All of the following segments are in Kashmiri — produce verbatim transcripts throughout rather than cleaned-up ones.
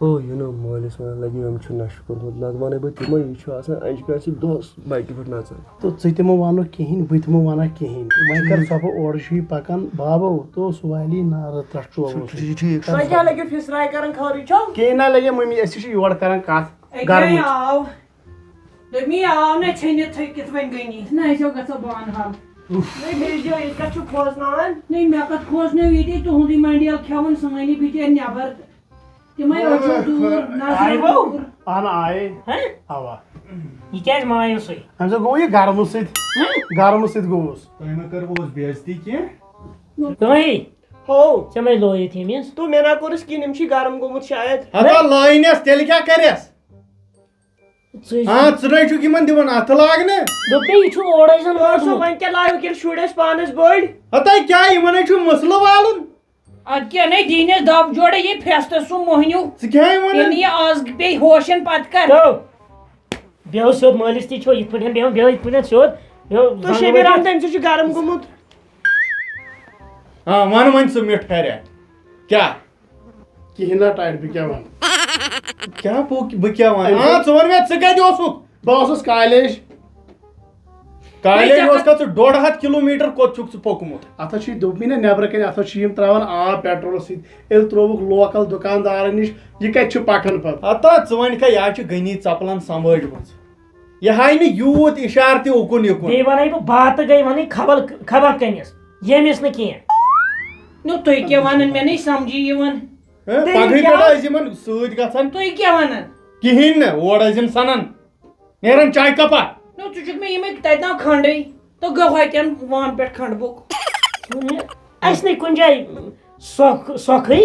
ہو، یہِ نہٕ مٲلِس وَنان لَگہِ، أمۍ چھُ نَشہٕ کوٚرمُت، نَتہٕ وَنَے بہٕ تِمَے، یہِ چھُ آسان اَجہِ پٮ۪ٹھ چھِ دۄہَس بایکہِ پٮ۪ٹھ نَژان۔ تہٕ ژٕ تہِ مہٕ وَنُکھ کِہیٖنۍ، بہٕ تہِ مہٕ وَنَکھ کِہیٖنۍ۔ وۄنۍ کَر ژۄپہٕ، اورٕ چھُے پَکان، بابو، تو سُہ والی نارٕ ترٛٹھ چوبہٕ۔ ٹھیٖک، ٹھیٖک۔ تۄہہِ کیٛاہ لٔگِو فِسراے کَران خٲرٕے چھو؟ کِہیٖنۍ نہ لَگہِ مٔمی، أسۍ چھِ یورٕ کَران کَتھ۔ أکیٛاہ گَرمٕچ۔ آو۔ دوٚپمی آو نہ ژھیٚنِتھ تھٔکِتھ وۄنۍ گٔنی۔ نہ، أسۍ ہو گژھو بانہال۔ نہ، بیٚیہِ جایہِ، ییٚتہِ کَتھ چھُو کھوژناوان؟ نہ، مےٚ کَتھ کھوژنٲو ییٚتی تُہُنٛدُے منڈیل کھٮ۪وان سٲنی بِچٲرۍ نٮ۪بر۔ تِمَے أچھو دوٗر، نظرِ آیہِ وَو؟ دوٗر۔ اہن آیے۔ ہہ؟ اوا۔ یہِ کیٛازِ مایوٗسٕے؟ اَمہِ سۭتۍ گوٚو یہِ گرمہٕ سۭتۍ۔ ہہ؟ گرمہٕ سۭتۍ گوٚوُس۔ تۄہہِ ما کٔروٕ اوس بے عزتی کینٛہہ؟ تُہۍ؟ ہو۔ ژےٚ مَے لویِتھ ییٚمِس؟ تو مےٚ نا کوٚرُس کِہیٖنۍ، یِم چھی گرم گوٚمُت شاید۔ ہتا لٲینس، تیٚلہِ کیٛاہ کَرٮ۪س؟ ژٕے ہاں، ژٕ نے چھُکھ یِمن دِوان اَتھٕ لاگنہٕ۔ دوٚپمَے، یہِ چھُ اورَے زَن تو سُہ ووتمُت۔ وۄنۍ کیٛاہ لایو کِنہٕ شُرۍ ٲسۍ پانَس بٔڑۍ؟ ہتا کیٛاہ، یِمن ہے چھُ مسلہٕ والُن۔ اَدٕ کیٛاہ نے دیٖنَس دَب جوڑے یہِ پھرٛستہٕ سُہ مۄہنیوٗ۔ ژٕ کیٛاہ ہے وَنان؟ ییٚلہِ نہٕ یہِ آز پیٚیہِ ہوشَن پَتہٕ کَر؟ تو، بیٚہو سیوٚد مٲلِس تہِ چھو یِتھ پٲٹھۍ، بیٚہو، بیٚہو یِتھ پٲٹھۍ سیوٚد، بیٚہو تو زنٛگہٕ شبیٖر ؤتھِتھ۔ احمد، تٔمۍ سۭتۍ چھُ گرم گوٚمُت۔ آ، وَن وۄنۍ ژٕ مِٹھ کَریا۔ کیٛاہ؟ کِہیٖنۍ نہ ٹایِٹ، بہٕ کیٛاہ وَنہٕ؟ کیٛاہ بہٕ، بہٕ کیٛاہ وَنہٕ؟ أمۍ آ، سُنٛد ژٕ وَن مےٚ، ژٕ کَتہِ اوسُکھ؟ بہٕ اوسُس کالیج۔ کالیج وۄنۍ اوس ژےٚ کَتھ ژٕ ڈۄڈ ہَتھ کِلوٗ میٖٹر کوٚت چھُکھ ژٕ پوٚکمُت؟ اَتھ حظ چھِ یہِ دوٚپمٕے نہ، نٮ۪برٕ کَنہِ اَتھ حظ چھِ یِم ترٛاوان آب پیٹرولَس سۭتۍ۔ ییٚلہِ ترٛووُکھ لوکَل دُکاندارَن نِش، یہِ کَتہِ چھُ پَکان پَتہٕ؟ ہتا ژٕ وَنہِ کھا، یہِ حظ چھِ غنی ژَپلَن سَمبٲج گٔمٕژ۔ یہِ ہاے نہٕ یوٗت اِشارٕ تہِ اُکُن یِکُن۔ بیٚیہِ وَنَے بہٕ باتہٕ گٔے وَنٕنۍ خبر، خبر کٔمِس، ییٚمِس نہٕ کینٛہہ۔ نو تُہۍ کیٛاہ وَنان، مےٚ نَے سَمجھی یِوان۔ ہے، تیٚلہِ پگہٕے کیٛاہ؟ پٮ۪ٹھ ٲسۍ یِمن سۭتۍ گژھان۔ تُہۍ کیٛاہ وَنان؟ کِہیٖنۍ نہٕ، اور ٲسۍ یِم سَنان۔ نیران چایہِ کَپا۔ نو، ژٕ چھُکھ مےٚ یِمَے تَتہِ ناو کھنٛڈٕے تہٕ گوٚو ہۄتٮ۪ن وان پٮ۪ٹھ کھنٛڈ بُک۔ اَسہِ نَے کُنہِ جایہِ سۄکھ، سۄکھٕے۔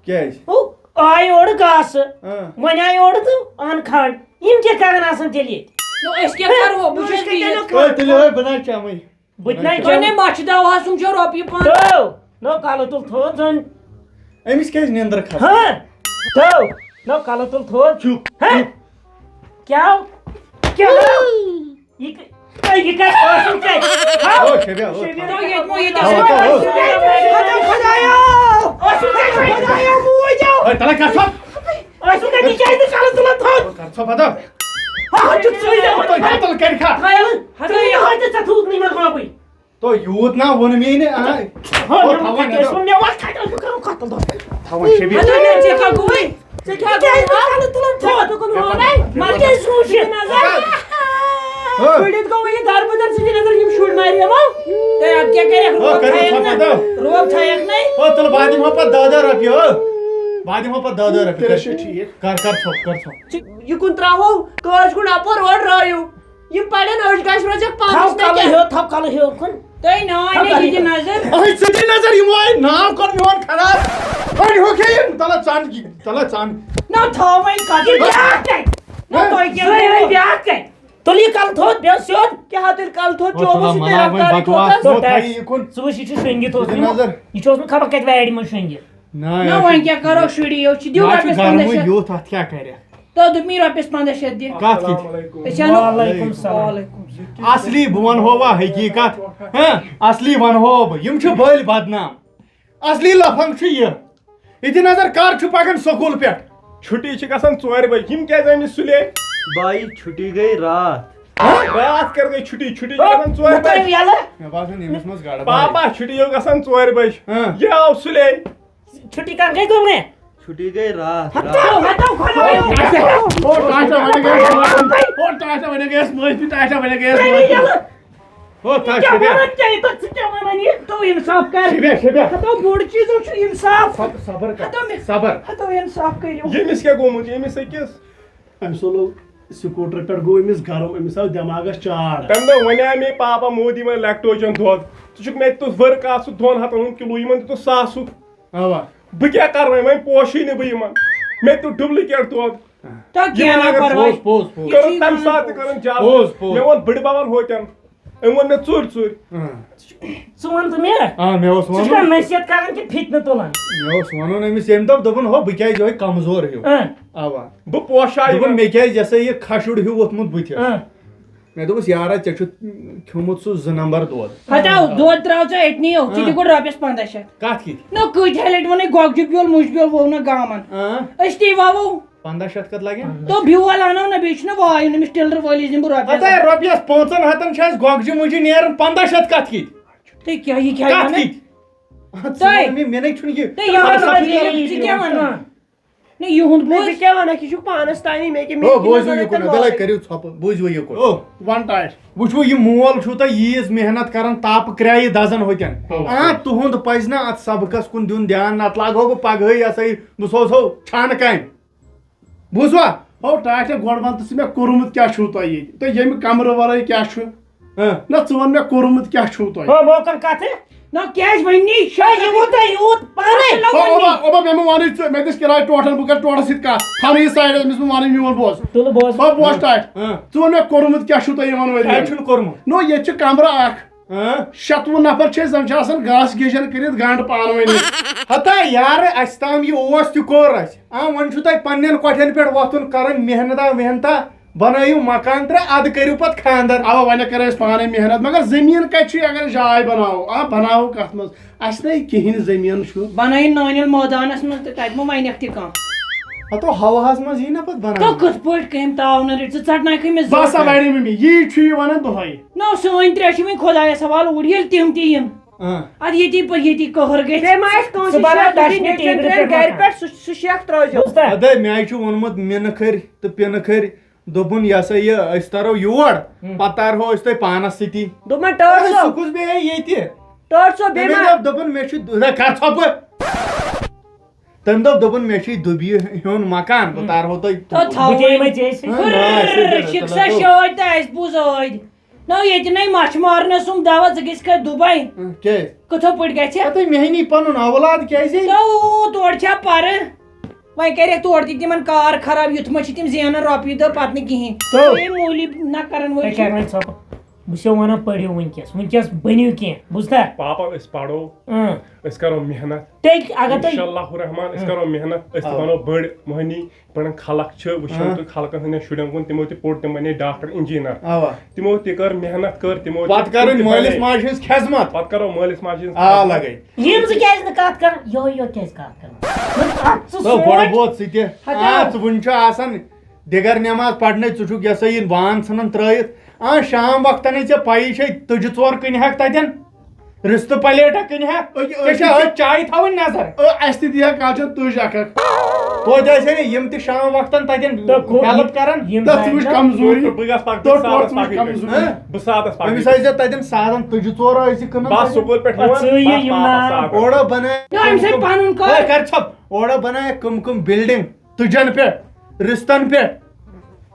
کیٛازِ؟ ہُہ، آے اورٕ گاسہٕ، اۭں۔ وۄنۍ آے اورٕ تہٕ اَن کھنٛڈ۔ یِم کیٛاہ کَران آسان تیٚلہِ ییٚتہِ؟ نو، أسۍ کیٛاہ کَرو؟ بہٕ چھُس أسۍ کَتہِ بِہِتھ۔ اَنو کھنٛڈ؟ ہے، تُلِو ہے، بہٕ نہ چَمٕے۔ بہٕ تہِ نہ بہٕ نہ چَمہٕ۔ چَمہٕ۔ مےٚ مَچھِ دَوہَس سُم چھُ رۄپیہِ پانٛژھ۔ تو، نو کَلہٕ تُل تھوٚد زَن۔ أمِس کیٛازِ نیٚنٛدٕر کھسان؟ ہاں، تو، نو کَلہٕ تُل تھوٚد۔ چُپ، ہاں؟ چُپ۔ کیٛاہ؟ کیٛاہ؟ یہِ ک-، اے، یہِ کَتہِ ٲسٕم ژےٚ؟ ہاو؟ او، شبیہ، او۔ شبیہ۔ تو ییٚتہِ مو ییٚتہِ ہاو، ہاو، ہاو۔ خۄدایا! خۄدایا، موٗدیو! ہے، تَلے کَتھ ژھۄپ۔ ٲسٕم کَتہِ کیٛازِ نہٕ کَلہٕ تُلان تھوٚد؟ کَتھ ژھۄپ، ہتا۔ ہا، ہا، چھُکھ ژٕے دَپان۔ تۄہہِ کَتھ تَل کَرِ کھا؟ خیال، ہَتہٕ یہِ ہَتہِ ژےٚ تھوٚوُتھ نہٕ مےٚ گۄپٕے۔ تو یوٗت نا ووٚن مے نہٕ، آ۔ ہا، او، مےٚ تھاوان ووٚن، نہ۔ مےٚ ووٚن، کَتہِ اوس بہٕ کَرُن قتل دۄہ؟ تھاوان شبیہ۔ ہَتہٕ مےٚ ژےٚ کیٛاہ گوٚوُے؟ ژےٚ کیٛاہ گوٚوُے؟ کیٛازِ نہٕ ژٕ تُلان تھوٚد؟ مگر کیٛازِ روٗز یہِ نظر؟ ہا۔ پٔڑِتھ گوٚو یہِ دربٕدر سۭتۍ نظر، یِم شُرۍ مارِ یِمو۔ تہٕ اَدٕ کیٛاہ کَرٮ۪کھ؟ ہا، روب کٔرِو تھایَکھ ژھۄپہٕ نہ؟ دَو۔ روب تھایَکھ نَے؟ ہا، تُلہٕ بہٕ دِمہٕ ہا پَتہٕ دَہ دَہ رۄپیہِ، ہا۔ بہٕ دِمہٕ ہا پَتہٕ دَہ دَہ رۄپیہِ۔ تیٚلہِ چھُ ٹھیٖک۔ کَر، کَر ژھۄپ، کَر ژھۄپ۔ ژٕ یہِ کُن ترٛاوہو، کٲج کُن اَپور اورٕ رٲیِو۔ یِم پَرن أچھ گژھِ روزٮ۪کھ پانَس تھاو مےٚ کَلہٕ کیٛاہ؟ ہیوٚر، تھاو کَلہٕ ہیوٚر کُن۔ تُہۍ نٲے تھاو نہٕ کَلہٕ یہِ تہِ ہیوٚر۔ نظر۔ أتھۍ سۭتۍ نظر یِمو آیہِ ناو کوٚر میون خراب۔ أڑۍ ہُہ کھے یِم، تَلہ ژَن، تَلہ ژَن۔ نہ تھاو وۄنۍ کَتھ۔ یہِ بیٛاکھ کَتہِ؟ نہ ہہ؟ تۄہہِ کیٛاہ ژٕ گوٚو؟ بیٛاکھ کَتہِ؟ تُل یہِ کَلہٕ تھوٚد، بیٚہہ سیوٚد۔ کیٛاہ ہا تیٚلہِ کَلہٕ تھوٚد، او، چوبُس تَلہ سۭتۍ مَلہٕ رفتار وۄنۍ بکواس، تھوٚد۔ مو تھٲیِو یہِ کُن۔ ژٕ وٕچھ، یہِ چھُ شۄنٛگِتھ اوسمُت۔ نظر۔ یہِ چھُ اوسمُت خبر کَتہِ وارِ منٛز شۄنٛگِتھ۔ نہ، نہ، یہِ وۄنۍ چھُ کیٛاہ کَرو، شُری یوت چھِ، دِیِو یہِ چھُ رۄپیَس پنٛداہ گرمٕے شیٚتھ۔ یوٗت، اَتھ کیٛاہ کَرِ؟ تو دوٚپمی رۄپیَس پنٛداہ شیٚتھ دِ۔ کَتھ کِتھ؟ أسۍ اَنو۔ وعلیکُم السلام۔ وعلیکم السلام۔ اَصلی بہٕ وَنہو وۄنۍ حقیٖقت۔ ہہ؟ اَصلی وَنہو بہٕ۔ یِم چھِ بٔلۍ بدنام۔ اَصلی لفنگ چھُ یہِ۔ یہِ تہِ نظر کر چھُ پَکان سکوٗل پٮ۪ٹھ؟ چھُٹی چھِ گژھان ژورِ بجہِ۔ یِم کیٛازِ آمٕتۍ سُلے؟ بھائی، چھٹی گئی رات۔ ہہ؟ رات کر گئی چھٹی؟ چھٹی چھِ گژھان ژورِ بجہِ۔ یَلہٕ۔ مےٚ باسان، ییٚمِس منٛز گڑبڑ۔ پاپا، چھٹی ٲس گژھان ژورِ بجہِ۔ ہہ۔ یہِ آو سُلے۔ چھٹی کر گئی تُمنے؟ چھٹی گئی رات، ہتو، رات۔ ہتو، خۄدایو۔ او، ٹاٹا وَنہِ گٔیَس معٲفی۔ او، ٹاٹا وَنہِ گٔیَس معٲفی، ٹاٹا وَنہِ گٔیَس معٲفی۔ یَلہٕ۔ او، تھا ژٕ کیٛاہ شُکریہ۔ وَنان ژےٚ؟ ژٕ کیٛاہ وَنان یہِ؟ تو اِنصاف کر۔ شُکریہ، شُکریہ۔ ہتو بوٚڑ چیٖز چھُ اِنصاف۔ صب-، صبر کر۔ ہتو مےٚ-، صبر۔ ہتو اِنصاف کٔرِو۔ ییٚمِس کیٛاہ گوٚمُت؟ ییٚمِس أکِس؟ أمۍ سُنٛد سکوٗٹر پٮ۪ٹھ گوٚو أمِس گرم، أمِس آو دٮ۪ماغس چاڑ۔ تَمہِ دۄہ وَنیٛاے مےٚ پاپا مودی وَنہِ لیکٹوجن دۄد۔ ژٕ چھُکھ مےٚ دیُتُتھ ؤر کاسہٕ دۄن ہَتَن ہُنٛد کِلوٗ، یِمَن دیُتُتھ ساسُک۔ اَوا۔ بہٕ کیٛاہ کَرٕ وۄنۍ؟ وۄنۍ پوشی نہٕ بہٕ یِمَن۔ مےٚ دیُت duplicate دۄد۔ تۄہہِ یِمَن کیٛاہ اگر پَرواے؟ پوٚز، پوٚز، پوٚز۔ یہِ کٔرٕن چھُ تَمہِ یِوان ساتہٕ تہِ پوٚز۔ کٔرٕن جادٕ۔ پوٚز، پوٚز۔ مےٚ ووٚن بٕڈِ بَبَن ہوتٮ۪ن۔ أمۍ ووٚن مےٚ ژوٗرِ ژوٗرِ۔ اۭں۔ ژٕ وَن تہٕ مےٚ۔ آ، مےٚ اوس ژٕ چھُکھا وَنُن۔ نصیحت کران کِنہٕ فِتنہٕ تُلان؟ مےٚ اوس وَنُن أمِس ییٚمہِ دۄہ، دوٚپُن، ہو، بہٕ کیٛازِ یِہوٚے کمزور ہیوٗ؟ اۭں۔ اَوا۔ بہٕ پوشاو دوٚپُن، یِمَن۔ مےٚ کیٛازِ یہِ سا یہِ کھشُر ہیوٗ ووٚتھمُت بٕتھِس؟ اۭں۔ مےٚ دوٚپُس، یارا، ژےٚ چھُتھ کھیوٚمُت سُہ زٕ نمبر دۄد۔ ہتاو، دۄد ترٛاو ژٕ أتنی یو، ژٕ تہِ ہاں۔ گوٚو رۄپیَس پنٛداہ شیٚتھ۔ کتھ کِتھ؟ نہ، کۭتۍ ہیلٹ وَنَے گۄگجہِ بیول، مُجہِ بیول ووٚو نہ گامَن۔ ہاں۔ أسۍ تے وَوو۔ پنٛداہ شیٚتھ کتھ لگن؟ تو بیول اَنو نہ، بیٚیہِ چھُنہ وایُن أمِس ٹِلرٕ وٲلِس دِمہٕ بہٕ رۄپیَس۔ ہتاے، رۄپیَس پانٛژن ہتن چھِ اَسہِ گۄگجہِ مُجہِ نیران، پنٛداہ شیٚتھ کتھ کِتھ؟ تُہۍ کیٛاہ، یہِ کیٛاہ کتھ وَنان؟ کِتھ؟ اَتھ ژٕ تُہۍ۔ وَن مےٚ، مےٚ نَے چھُنہٕ یہِ۔ تُہۍ یِمن فلسفہٕ وَنان، تَران یہِ کِہیٖنۍ۔ ژٕ کیٛاہ وَنان؟ نہ، یِہُنٛد نہ، بوز۔ بہٕ کیٛاہ وَنان، یہِ چھُکھ پانَس تانی، مےٚ کیٛاہ، مےٚ او، کیٛاہ بوٗزِو وَنان یہِ کُن، تۄہہِ عبداللہ، مٲلۍ؟ کٔرِو ژھۄپہٕ، بوٗزِو یہِ کُن۔ او۔ وَن ٹاٹھۍ۔ وٕچھِو، یہِ مول چھُو تۄہہِ ییٖژ محنت کران، تاپہٕ کرٛایہِ دَزان ہوٚتٮ۪ن۔ او۔ آ، تُہُنٛد پَزِ نہ اَتھ سبقَس کُن دیُن دیان، نَتہٕ لاگہو بہٕ پَگہٕے، یہِ ہسا یہِ، بہٕ سوزہو چھانہٕ کامہِ۔ بوٗزوا؟ ہو، ٹاٹھۍ، گۄڈٕ وَن تہٕ ژٕ مےٚ، کوٚرمُت کیٛاہ چھُو تۄہہِ ییٚتہِ؟ تۄہہِ ییٚمہِ کَمرٕ وَرٲے کیٛاہ چھُ؟ ہاں۔ نہ، ژٕ وَن مےٚ، کوٚرمُت کیٛاہ چھُو تۄہہِ؟ ہو، وۄنۍ کَر کَتھٕ؟ نہ، کیٛازِ وۄنۍ نی؟ ہے، یہِ ووت تۄہہِ یوٗت پانَے۔ ہو، اوبا، اوبا، مےٚ مہٕ وَنٕے ژٕ، مےٚ دِژ کِراے ٹوٹھن، بہٕ کَرٕ ٹوٹھَس سۭتۍ کَتھ۔ تھاو نہٕ یہِ سایڈَس، أمِس مہٕ وَنٕے میون بوس۔ تُلہٕ بوس۔ ہو، بوس ٹاٹھۍ۔ ہاں۔ ژٕ وَن مےٚ، کوٚرمُت کیٛاہ چھُو تۄہہِ یِمَن ؤرۍ یَن؟ اَتہِ چھُنہٕ کوٚرمُت۔ نو، ییٚتہِ چھُ کَمرٕ اَکھ۔ ہاں؟ شَتوُہ نفر چھِ أسۍ، زَن چھِ آسان گاسہٕ گیجَن کٔرِتھ گنٛڈ پانہٕ ؤنی۔ ہتا یارٕ، اَسہِ تام یہِ اوس تہِ کوٚر اَسہِ۔ آ، وۄنۍ چھُو تۄہہِ پنٛنٮ۪ن کۄٹھٮ۪ن پٮ۪ٹھ وۄتھُن کَرُن، محنتا وحنتا، بَنٲیِو مکان ترٛےٚ، اَدٕ کٔرِو پَتہٕ خانٛدر۔ اَوا، وۄنۍ کَرو أسۍ پانَے محنت، مگر زٔمیٖن کَتہِ چھُ، اگر أسۍ جاے بَناوو؟ آ، بَناوو کَتھ منٛز؟ اَسہِ نَے کِہیٖنۍ زٔمیٖن چھُ۔ بَنٲیِن نٲنِل مٲدانَس منٛز تہٕ تَتہِ مہ وَنٮ۪کھ تہِ کانٛہہ۔ ہتو، ہواہَس منٛز یی نہ پَتہٕ بَناونہٕ۔ تو کِتھ پٲٹھۍ کٔمۍ تاونہٕ رٔٹۍ ژٕ؟ ژَٹناوکھٕے مےٚ بس زٔمیٖن۔ وَرے مٔمی، یی چھُ یہِ وَنان دۄہَے۔ نہ، سٲنۍ ترٛےٚ چھِ وۄنۍ خۄدایَس حوالہٕ، اوٗرۍ ییٚلہِ تِم تہِ یِن۔ اۭں۔ اَدٕ ییٚتی پہ-، ییٚتی قہر گژھِ۔ بیٚیہِ ما آسہِ کٲنٛسہِ ژٕ بَناو شیخ دَچھنہِ الدیٖن ٹیبلہِ ترٛٮ۪ن پٮ۪ٹھ گَرِ مَتھان۔ پٮ۪ٹھ، سُہ، سُہ شیخ ترٛٲوزیو۔ بوٗزتھا؟ اَدٕ مےٚ چھُ ووٚنمُت مِنہٕ کھٔرۍ تہٕ پِنہٕ کھٔرۍ، دوٚپُن، یہِ ہسا یہِ، أسۍ تَرو یور، ہُم۔ پَتہٕ تارہو أسۍ تۄہہِ پانَس سۭتی۔ دوٚپمَن، ٹٲٹھ صٲب۔ سُہ کُس بیٚہہِ ییٚتہِ؟ ٹٲٹھ صٲب، بیٚیہِ تٔمۍ ما دوٚپ، دوٚپُن، مےٚ چھُ، ہے، کَر ژھۄپہٕ۔ تٔمۍ دوٚپ، دوٚپُن، مےٚ چھُے دُبیہِ ہیوٚن مکان، بہٕ تارہو تۄہہِ بہٕ توٗرۍ۔ تھاوَے۔ بہٕ تہِ یِمَے ژےٚ سۭتۍ۔ ہاں، نہ، أسۍ ہے، تہِ شِکسا تَتھ شٲدۍ تہٕ اَسہِ بوٗز ٲدۍ۔ نہ، ییٚتہِ نَے مَچھ مارنَس سُم دَوا، ژٕ گٔژھِکھ دُبَے۔ ہاں، کیٛازِ؟ کِتھو پٲٹھۍ گژھِ؟ پَتہٕ مےٚ نی پَنُن اولاد کیٛازِ؟ تو تورٕ چھا پَرٕ؟ وۄنۍ کَرٮ۪کھ تورٕ تہِ تِمَن کار خراب، یُتھ ما چھِ تِم زینان رۄپیہِ دَہ پَتہٕ نہٕ کِہیٖنۍ۔ تو۔ یہِ موٗلی نہ کَرَن وٲلۍ تۄہہِ چھِ۔ کیٛاہ وَنان ژھۄپہٕ؟ بہٕ چھُسو وَنان، پٔرِو وٕنکیٚس، وٕنکیٚس بٔنِو کینٛہہ، بوٗزتھا؟ پاپا، أسۍ پَرو، اۭں۔ أسۍ کَرو محنت۔ تیٚلہِ اگر تُہۍ اِنشاء اللہ الرحمن، أسۍ آ۔ کَرو محنت، أسۍ تہِ آ۔ بَنو بٔڑۍ مۄہنی، یِتھ پٲٹھۍ خلق چھِ وٕچھان آ۔ تہٕ خلقَن ہٕنٛدٮ۪ن شُرٮ۪ن کُن، تِمو تہِ پوٚر، تِم بَنے ڈاکٹر، اِنجیٖنر۔ اَوا۔ تِمو تہِ کٔر محنت، کٔر تِمو تہِ، پَتہٕ کَرٕنۍ تِم تہِ مٲلِس بَنے۔ ماجہِ ہٕنٛز خدمت۔ پَتہٕ کَرو مٲلِس ماجہِ ہٕنٛز آ، خدمت۔ لَگے۔ یِم زٕ کیٛازِ نہٕ کَتھ کَران؟ یِہوٚے یوت کیٛازِ کَتھ کَران؟ اَتھ ژٕ تو گۄڈٕ سونٛچ۔ ووت ژٕ تہِ۔ ہَتاو۔ آ، ژٕ وٕنہِ چھُ آسان دِگر نٮ۪ماز پَرنَے، ژٕ چھُکھ یہِ ہسا یہِ وان ژھٕنان ترٛٲیِتھ۔ آ، شام وقتَنٕے ژےٚ پَیی چھے، تُجہِ ژور کٕنہِ ہاکھ تَتٮ۪ن۔ رِستہٕ پلیٹا کٕنہِ ہا؟ أکہِ، ژےٚ چھا أکہِ أتھۍ چایہِ تھاوٕنۍ نظر؟ أ، اَسہِ تہِ دِیہِ ہا کالچن تُج اکھ اکھ۔ توتہِ ٲسۍ ہے نہٕ یِم تہِ شام وقتن تتٮ۪ن تہٕ گوٚو help کران۔ یِم تَتھ ژٕ وٕچھ کمزوٗری۔ بہٕ گژھٕ پکہٕ تہٕ سادس تَتھ وٕچھ پکہٕ۔ کمزوٗری۔ ہہ؟ بہٕ سادس پکہٕ۔ أمِس ٲسۍ زِ تتٮ۪ن سادن تُجہِ ژور ٲسۍ زِ کٕنان بس تتہِ۔ سکوٗل پٮ۪ٹھ پتہٕ یِوان، ژٕے بس یِم واپس نا۔ سادن۔ اورٕ بنٲے ہے، کر ژھۄپ۔ اورٕ بنٲے کٕم کٕم building۔ تُجن پٮ۪ٹھ، رِستن پٮ۪ٹھ۔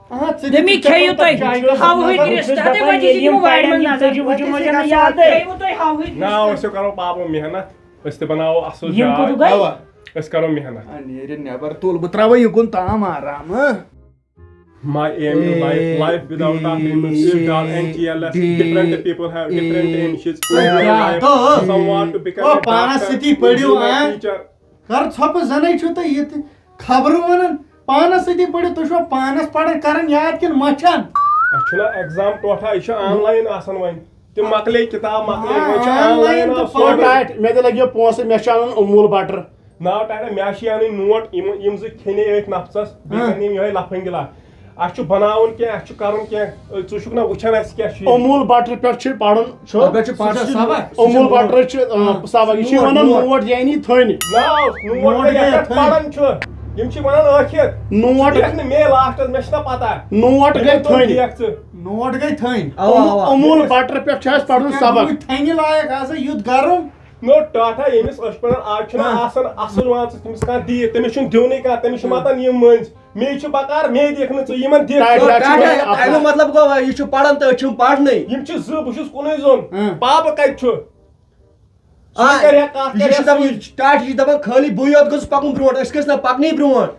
آ، ژٕ دِ دٔمی ژٕ کھیٚیِو کَتھ تُہۍ۔ چایہِ کَتھ ہاوہٕے نظر؟ رِستہٕ، بہٕ چھُس تَتہِ دَپان، وَجہِ ییٚلہِ یِم یِمو وارِ پَرن، منٛز یِم نظر۔ تُجہِ وُجہِ وٕچھِو مےٚ یادٕے۔ کھیٚیِو تُہۍ ہاوہٕے نہ، رِستہٕ۔ أسۍ کَرو پاپہٕ محنت، أسۍ تہِ بَناوو اَصٕل یِم جاے۔ کوٚت گٔے؟ اَوا۔ أسۍ کَرو محنت۔ آ، نیرِ نٮ۪بر، تُل بہٕ ترٛاوَے یِکُن تام آرام، ہہ؟ My aim in life, life without a dream is futile and careless. Different people have different aims in their life. Some want to become a doctor, engineer, teacher. کر ژھۄپہٕ، زَنَے چھُو تُہۍ یہِ تہِ خبرٕ وَنان؟ پانَس سۭتی پٔرِو، تُہۍ چھِوا پانَس پَران، کَران یاد کِنہٕ مَچھان؟ اَسہِ چھُنہ exam ٹوٹھا، یہِ چھُ online آسان وۄنۍ۔ تِم مۄکلے کِتاب، مۄکلے، آ، وۄنۍ چھُ online online تہٕ آسان سورُے۔ ٹاٹھۍ، مےٚ تہِ لَگیو پونٛسہٕ، مےٚ چھُ اَنُن اموٗل بٹر۔ ناو ٹاٹھۍ، مےٚ چھِ اَنٕنۍ نوٹ، یِم، یِم زٕ کھیٚنے أتھۍ نفژَس، بیٚیہِ ہاں۔ کَرِ یِم یِہوٚے لَفنٛگہِ لَٹھ۔ اَسہِ چھُ بَناوُن کینٛہہ، اَسہِ چھُ کَرُن کینٛہہ، ژٕ چھُکھ نہ وٕچھان اَسہِ کیٛاہ چھُ یہِ؟ اموٗل بٹر پٮ۪ٹھ چھِ پَرُن، چھُ؟ اَتھ پٮ۪ٹھ چھُ پَران سُہ چھُ سبق؟ سُہ چھُ اموٗل نوٹ۔ بٹر چھِ، آ، ہاں۔ سبق۔ یہِ چھِ نوٹ، وَنان نوٹ۔ نوٹ یعنی تھٔنۍ۔ ناو، نوٹ نوٹ گٔے گٔے یَتھ پٮ۪ٹھ تھٔنۍ۔ پَران چھُ۔ یِم چھِ وَنان ٲخِر۔ نوٹ۔ ژٕ دِکھ نہٕ مے لاسٹَس، مےٚ چھِنہ پَتہ۔ نوٹ گٔے یِمَن دۄن تھٔنۍ۔ دِکھ ژٕ۔ نوٹ گٔے تھٔنۍ۔ اَوا، اَوا۔ اموٗل بٹر پٮ۪ٹھ چھُ اَسہِ پَرُن ژٕ کیٛاہ سبق۔ گوٚوُے تھٔنہِ لایق آز ہا یُتھ گرم۔ نو ٹاٹھا، ییٚمِس أچھ پَڑان آز چھُنہٕ ہاں۔ آسان اَصٕل مان ژٕ، تٔمِس کانٛہہ دِیہِ، تٔمِس چھُنہٕ دِونٕے کانٛہہ، تٔمِس چھُ ہاں۔ مَتان یِم مٔنٛزۍ۔ مے چھُ بکار، مے دِکھ نہٕ ژٕ، یِمَن دِکھ ٹاٹھا ژٕ۔ چھُ ٹاٹھا، وَنان اَپُز۔ اَمیُک مطلب گوٚو، یہِ چھُ پَران تہٕ أسۍ چھِنہٕ پَرنٕے۔ یِم چھِ زٕ، بہٕ چھُس کُنُے زوٚن۔ ہاں۔ پاپہٕ کَتہِ چھُ؟ سُہ آ، کَرِ ہا کَتھ، یہِ کَرِ چھُ ہا دَپان، سُے۔ ٹاٹھۍ چھِ دَپان، خٲلی بٕے یوت گوٚژھُس پَکُن برونٛٹھ، أسۍ کیٛازِ نہ پَکنٕے برونٛٹھ؟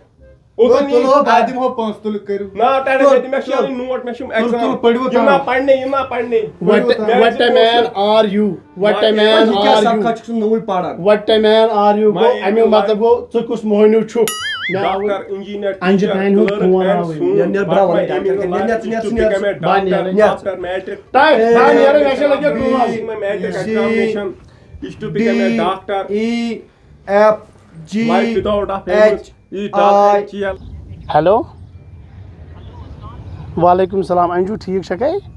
اوٚتَن تُلہٕ یی۔ ہو، بہٕ دِمہٕ ہو پونٛسہٕ، تُلہٕ کٔرِو۔ نہ، ٹاٹھا، تُل، مےٚ، مےٚ چھِ تُل۔ اَنٕنۍ نوٹ، مےٚ چھِ یِم تُل، exam۔ تُل، پٔرِو یِم نا تام۔ پَرنٕے، یِم نا پَرنٕے۔ What, مےٚ what a چھِ man پونٛسہٕ۔ are you? What a man are you? یہِ کیٛاہ سبقہ چھُکھ ژٕ نوٚوُے پَران؟ What a man are you؟ گوٚو، my aim اَمیُک in life۔ مطلب گوٚو، ژٕ کُس مۄہنیوٗ چھُکھ؟ ڈاکٹر، انجینئر، انجہِ ٹیچر، کامہِ ہُنٛد کلرک فون اینڈ آوٕے۔ سون۔ نیر، نیر، برٛاو وَلہٕ، پاپا ییٚمہِ امیٖن دۄہ اللہ، مےٚ ژٕ چھُکھ ژٕ نیر، بہٕ کَمہِ بہٕ ڈاکٹر، نیر۔ ڈاکٹر، میٹرک، تۄہہِ، تۄہہِ نیر، مےٚ چھےٚ لٔگِتھ کٲم۔ میٹرک ایگزامینیشن، یہِ چھُ تُہۍ کَمہِ doctor? E F G life without of H H I. L. Hello. وعلیکم السلام، انجو ٹھیٖک چھکھے؟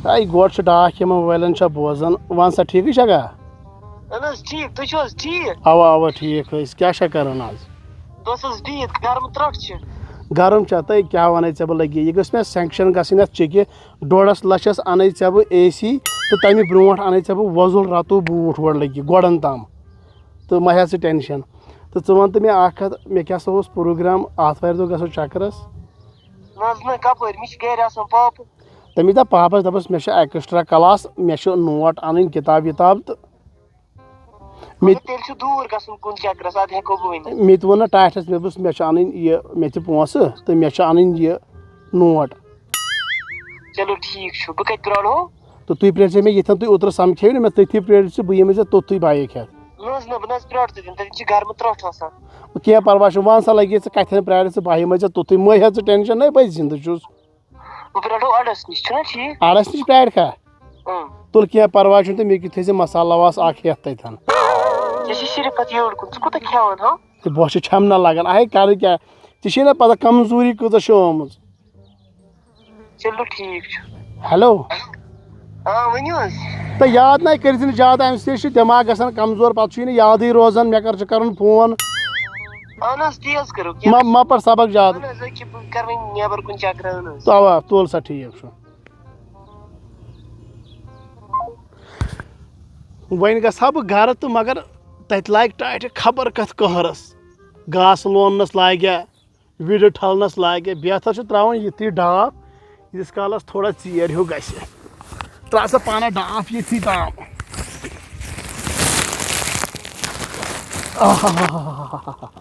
اے گۄڈٕ چھُ ڈاکھ یِمن موبایلن چھا بوزان، وَن سا ٹھیٖکٕے چھکھا؟ اہن حظ ٹھیٖک، تُہۍ چھِو حظ ٹھیٖک؟ اوا اوا ٹھیٖک، أسۍ کیٛاہ چھا کران آز؟ بس حظ بِہِتھ، گرم ترٛٹھ چھِ۔ گرم چھا؟ تہٕ کیٛاہ وَنے ژےٚ بہٕ لگی، یہِ گٔژھ مےٚ سینکشن گژھٕنۍ اَتھ چیٚکہِ، ڈۄڈس لچھس اَنے ژےٚ بہٕ اے سی، تہٕ تَمہِ برونٛٹھ اَنے ژےٚ بہٕ وۄزُل رَتُو بوٗٹھ گۄڈٕ لگی گۄڈن تام۔ تہٕ مہ ہےٚ ژٕ ٹینشن۔ تہٕ ژٕ وَن تہٕ مےٚ اکھ کتھ، مےٚ کیٛاہ سا اوس پروگرام آتھوارِ دۄہ گژھو چکرس؟ نہ حظ نہ، کپٲرۍ؟ مےٚ چھِ گرِ آسان پاپہٕ۔ تٔمِس دپ پاپس، دپس مےٚ چھُ ایکسٹرا کلاس، مےٚ چھُ نوٹ انٕنۍ، کتاب وِتاب تہٕ مےٚ مگر تیٚلہِ چھُ دوٗر گژھُن کُن چکرس، ادٕ ہٮ۪کو بہٕ ؤنِتھ۔ مےٚ تہِ ووٚن نہ ٹاٹھس، مےٚ دوٚپُس مےٚ چھُ انٕنۍ یہِ، مےٚ تہِ پونٛسہٕ تہٕ مےٚ چھُ انٕنۍ یہِ نوٹ۔ چلو ٹھیٖک چھُ، بہٕ کتہِ پرٛارہو؟ تہٕ تُہۍ پرٛٲرۍ زیو مےٚ ییٚتھٮ۪ن، تُہۍ اوترٕ سمکھیو نہٕ مےٚ، تٔتھی پرٛٲرۍ زِ بہٕ یِمہٕ ژےٚ توٚتھُے بایِک ہٮ۪تھ۔ نہ حظ نہ، بہٕ نہ حظ پرٛارٕ تَتٮ۪ن، تَتٮ۪ن چھِ گرمہٕ ترٛٹھ آسان۔ وۄنۍ کینٛہہ پرواے چھُنہٕ، وَن سا لگی ژٕ کتھٮ۪ن پرٛارِ ژٕ، بہٕ یِمَے ژےٚ توٚتھُے، مہ ہےٚ ژٕ ٹینشن، نَے بہٕ زِندٕ چھُس۔ بہٕ پرٛارو اَڈَس نِش، چھُنہ ٹھیٖک؟ اَڈَس نِش پرٛارِ کھا؟ اۭں۔ تُل کینٛہہ پرواے چھُنہٕ تہٕ مےٚ کیُتھ تھٲے زِ مسالہٕ لَواس اَکھ ہٮ۪تھ تَتٮ۪ن۔ ژےٚ چھِ صرف پَتہٕ یٔڑ کُن، ژٕ کوٗتاہ کھٮ۪وان ہا؟ تہٕ بۄچھِ چھَم نہ لگان، اَہے کَرٕ کیٛاہ؟ ژےٚ چھے نہ پتہ کمزوٗری کۭژاہ چھِ آمٕژ۔ چلو ٹھیٖک چھُ۔ ہیلو۔ آ، ؤنِو حظ۔ تہٕ یاد نَے کٔرۍ زِ نہٕ زیادٕ، اَمہِ سۭتۍ چھُ دٮ۪ماغ گژھان کمزور، پَتہٕ چھُے نہٕ یادٕے روزان مےٚ کر چھُ کَرُن فون۔ اہن حظ، تی حظ کَرو کینٛہہ مہ، نہٕ۔ مہ پَر سبق زیادٕ۔ اہن حظ، أکہِ بہٕ کَرٕ وۄنۍ نٮ۪بر کُن چکرا، اہن حظ۔ تہٕ اَوا، تُل سا، ٹھیٖک چھُ۔ وۄنۍ گژھٕ ہا بہٕ گرٕ تہٕ مگر تَتہِ لاگہِ ٹاٹھہِ خبر کَتھ قہرَس۔ گاسہٕ لوننَس لاگہِ، وِرِ ٹھلنس لاگہِ، بہتر چھُ ترٛاوُن یِتھُے ڈاپھ، ییٖتِس کالس تھوڑا ژیر ہیوٗ گژھِ۔ ترٛاو سا پانہ ڈاپھ یِتھُے تام۔ آہا۔